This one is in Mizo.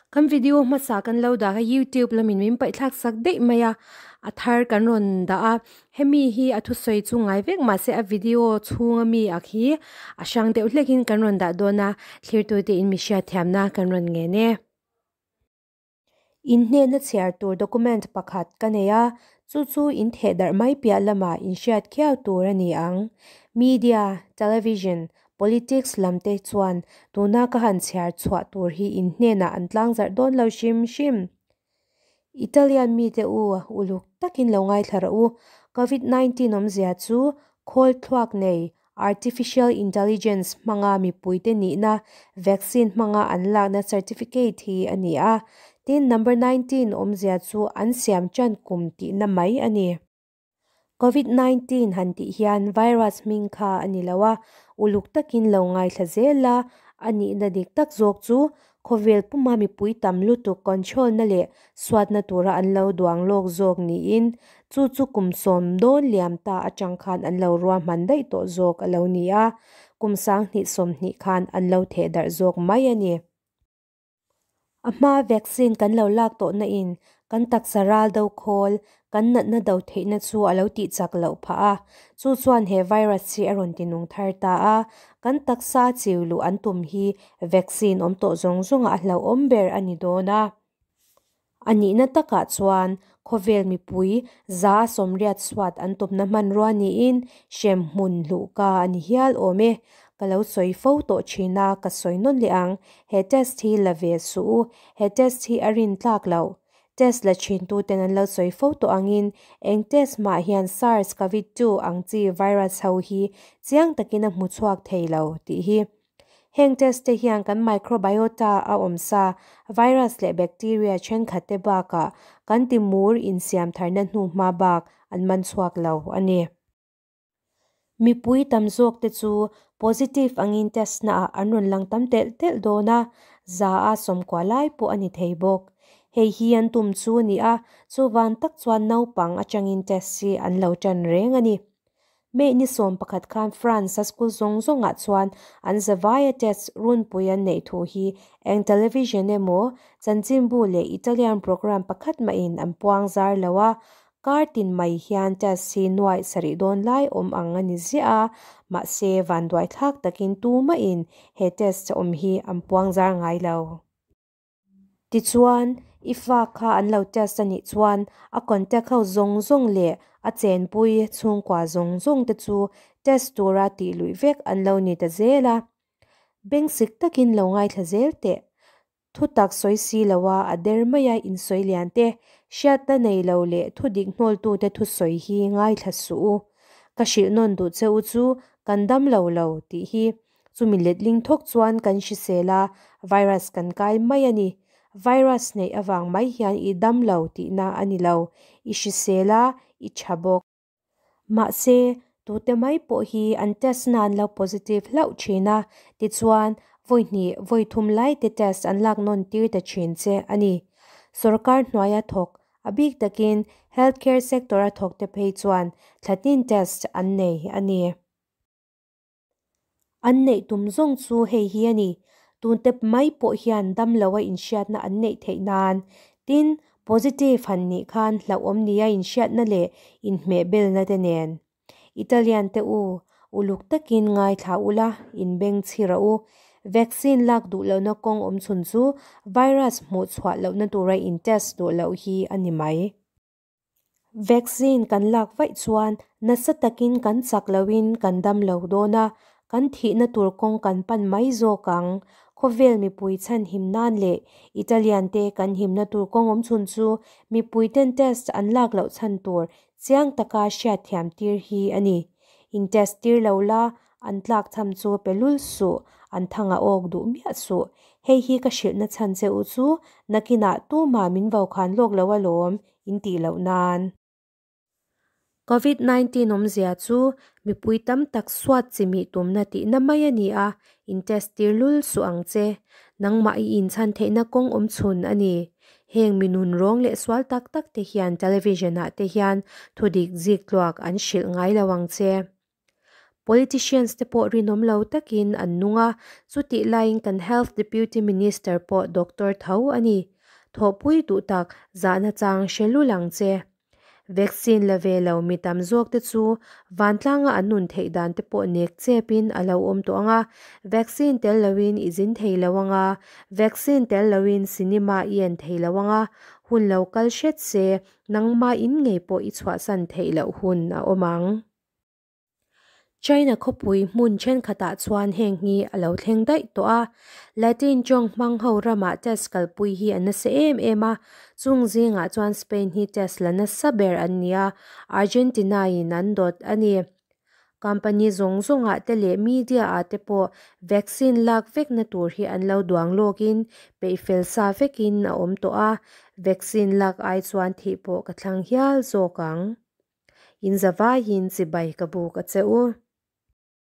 Kan video hmasa kan lo dah kha youtube lamin min paih thlak sak daih mai a a thar kan rawn dah a hemi hi a thusawi chu ngai vek mahse a video chhunga mi ak hi a hrang deuh hlek in kan rawn dah dawn a thlir tute in mi hriatthiamna kan rawn ngen e. In hnena chhiar tur document pakhat ka nei a, chu chu in theh darh mai piah lamah in hriat khiau tur a ni ang. Media, television, politics lam te chuan tuna ka han chhiar chhuah tur hi in hnenah an tlang zarh dawn lo hrim hrim. Italian mite u uluk takin lo ngaithla rawh u. Covid 19 awmzia chu khawl thluak nei, artificial intelligence hmanga mipuite nihna vaccine hmanga an lakna certificate hi a ni a. Tin, number 19 awmzia chu an siam tan kum tihna mai a ni. Covid 19 han tih hian virus hming kha a ni lo a, uluk takin lo ngaithla zel a, a nihna dik tak zawk chu khawvel puma mipui tam lutuk control na leh suatna tura an lo duang lawk zawk niin chu chu kum sawm dawn liam ta atang khan an lo ruahman daih tawh zawk a lo ni a, kum sanghnih sawmhnih khan an lo theh darh zawk mai a ni. A hma vaccine kan lo lak tawh na in kan taksa ral do khawl, kan natna do theihna chu a lo tih chak loh phah a, chu chuan he virus hi a rawn ti nung thar ta a, kan taksa chiu luh an tum hi vaccine awm tawh zawng zawngah a hlauhawm ber a ni dawn a. A nihna takah chuan khawvel mipui 180 suat an tumna hmanrua niin hrem hmun hluhka a ni hial awm e. Ka lo sawi fo tawh thin a, ka sawi nawn leh ang. He test hi la ve suh u, he test hi a rin tlak loh. Test la thin tu ten an lo sawi fo tawh angin eng test mah hian SARS CoV-2 ang chi virus ho hi chiang takin a hmu chhuak thei lo tih hi. Heng test te hian kan microbiota a awm sa virus leh bacteria thenkhat te bakah kan timur insiam tharna hnu hma bak an man chhuak lo a ni. Mipui tam zawk te chu positive angin test naah an rawn lang tam telh telh dawn a, 190 lai pawh a ni thei bawk. Hei hi an tum chu a ni a, chuvan tak chuan naupang atangin test hi an lo tan reng a ni. May ni 11 khan France a school zawng zawngah chuan an zavaia test runpui an neih thu hi eng television emaw chanchinbu leh Italian program pakhat mahin an puang zar lo a, kar tin mai hian test hi nuaih sarih dawn lai awm ang a ni ziah a, mahse vanduai thlak takin tumahin he test awm hi an puang zar ngai lo. Tichuan, i fa kha an lo test a nih chuan a contact ho zawng zawng leh a chenpui chhungkua zawng zawng te chu test tura tih luih vek an lo ni ta zel a. Beng sik takin lo ngaithla zel teh. Thu tak sawi si loa a der maia insawi lian te, hriatna nei lo leh thu dik hnawltute thu sawi hi ngaithla suh u. Ka hrilh nawn duh che u chu kan dam lo lo tih hi. Chumi letling thawk chuan kan hrisel a, virus kan kai mai a ni. Virus neih avang mai hian i dam lo tihna a ni lo, i hrisel a, i tha bawk. Mahse, tute mai pawh hi an test nan lo positive hlauh thin a, tichuan vawi hnih vawi thum lai te test an lak nawn tir ta thin che a ni. Sorkar hnuaia thawk, a bik takin healthcare sector a thawk te phei chuan thlatin test an nei a ni. An neih tum zawng chu hei hi a ni, tun tep mai pawh hian dam loa inhriatna an neih theih nan. Tin, positive han nih khan hlauhawm nia inhriatna leh inhmehbelna te nen. Italian te u, uluk takin ngaithla ula, inbeng chhi rawh u. Vaccine lak duh lohna kawng awm chhun chu virus hmuh chhuah lohna tura in test duh loh hi a ni mai. Vaccine kan lak vaih chuan nasa takin kan chak loin kan dam lo dawn a, kan thihna tur kawng kan pan mai zawk ang. Khawvel mipui chhan him nan leh Italian te kan himna tur kawng awm chhun chu mipui ten test an lak loh chhan tur chiang taka hriat thiam tir hi a ni. In test tir lo la, an tlak cham chu pe lul suh, an thanga awk duh miah suh. Hei hi ka hrilhna chhan che u chu nakinah tumah min vo khan lawk lo alawm in tih loh nan. Covid 19 awmzia chu mipui tam tak suat chimih tumna tihna mai a ni a, in test tir lul suh ang che. Nangmah i inchhan theihna kawng awm chhun a ni. Heng minun rawng leh sual tak tak te hian television ah te hian thudik zik tluak an hrilh ngai lo ang che. Politicians te pawh rinawm lo takin an nung a, chutih laiin kan Health Deputy Minister pawh Doctor tho a ni. Thawhpui duh tak, zahna chang hre lul ang che. Vaccine la ve lo mi tam zawk te chu vantlanga an nun theih dan te pawh nek chepin a lo awm tawh ang a, vaccine tel loin i zin thei lo ang a, vaccine tel loin cinema i en thei lo ang a, hun lo kal hret se nangmah in ngei pawh i chhuahsan theih loh hun a awm ang. China khawpui hmun thenkhatah chuan heng hi a lo thleng daih tawh a. Latin tawng hmang ho ramah test kalpui hi a nasa em em a, chung zingah chuan Spain hi test la nasa ber an ni a, Argentina in an dawt a ni. Company zawng zawngah te leh media ah te pawh vaccine lak vekna tur hi an lo duang lawkin peihfel sa vekin a awm tawh a, vaccine lak ai chuan thih pawh ka thlang hial zawk ang. In zavaiin chibai ka buk a che u.